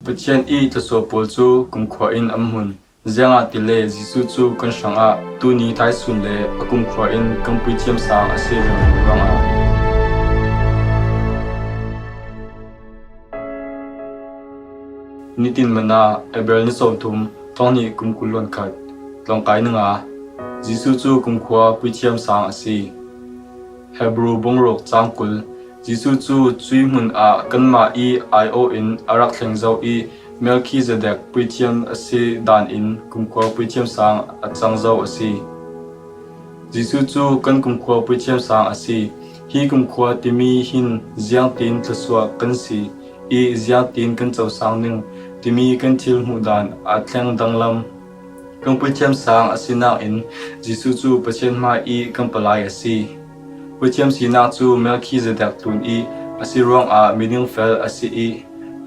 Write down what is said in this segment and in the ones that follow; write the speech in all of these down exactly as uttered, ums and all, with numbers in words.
Pathian i thluasuah pawl cu kumkhua in an hmun. Ziangahtile Jesuh cu kan hrangah tuni thaisun le a kumkhua in kan puithiam sang a si ringring ruangah. Nitin Manna, April ni sawmthum, thonghnih kum kul le khat, tlawngkai ni nga. Jesuh cu kumkhua puithiam sang a si. Hebru bungruk cangkul. Jesuh cu cuih hmun ah kanmah i aiawh in a rak thleng zo i Melkhizedek puithiam a si dan in kumkhua puithiam sang a cang zo a si. Jesuh cu kan kumkhua puithiam sang a si. Hi kumkhua timi hin ziangtin thluasuah kan si i ziangtin kan cosang ning timi kan thil hmuh dan a thleng danglam. Kan puithiam sang a sinak in Jesuh cu Pathian hmai i kan palai a si. Puithiam sinak cu Melkhizedek tlun i a si ruangah midingfel a si i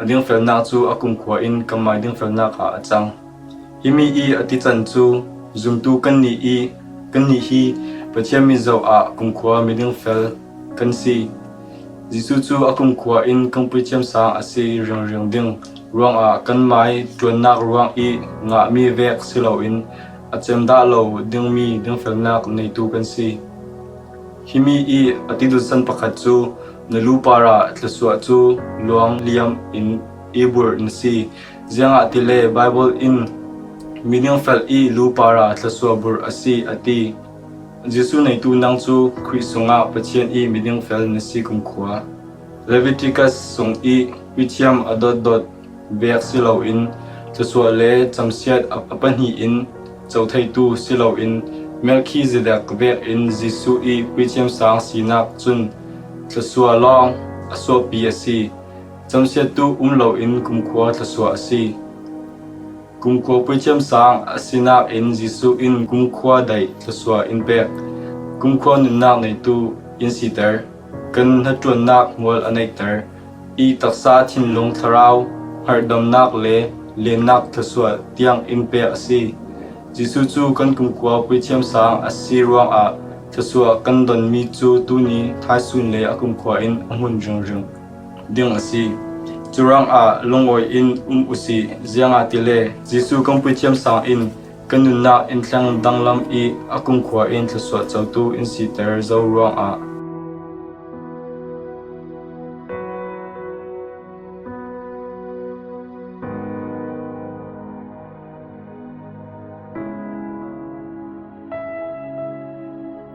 a dingfelnak cu a kumkhua in kanmai dingfelnak ah a cang. Himi i a tican cu zumtu kannih i kannih hi Pathian mizaw ah kumkhua midingfel kan si. Jesuh cu a kumkhua in kan puithiam sang a si ringring ding ruangah kanmai ṭuannak ruang i ngahmi vek si loin a cemdah lo dingmi dingfelnak neitu kan si. Himi i a ti duhsan pakhat cu na lu par ah thluasuah cu luang liam in i burh na si. Ziangahtile Baibal in midingfel i lu par ah thluasuah burh a si a ti. Jesuh neitu nang cu Khrih sungah Pathian i midingfel na si kumkhua. Leviticus sung i puithiam a dotdot vek si loin thluasuah le camsiat a pahnih in co theitu si loin Melkhizedek vekin Jesuh i puithiam sang sinak cun thluasuah lawng a suahpi a si. Camsiattu um loin kumkhua thluasuah a si. Kumkhua puithiam sang a sinak in Jesuh in kumkhua daih thluasuah in pek. Kumkhua nunnak neitu in siter. Kan hnaṭuannak hmual a neihter i taksa thinlung thlarau, harhdamnak le lennak thluasuah tiang in pek a si. Jesuh cu kan kumkhua puithiam sang a si ruangah thluasuah kan donmi cu tuni thaisun le a kumkhua in a hmun ringring ding a si. Curuangah lungawi in um u sih, ziangahtile Jesuh kan puithiam sang in kan nunnak in thleng danglam i a kumkhua in thluasuah cotu in siter zo ruangah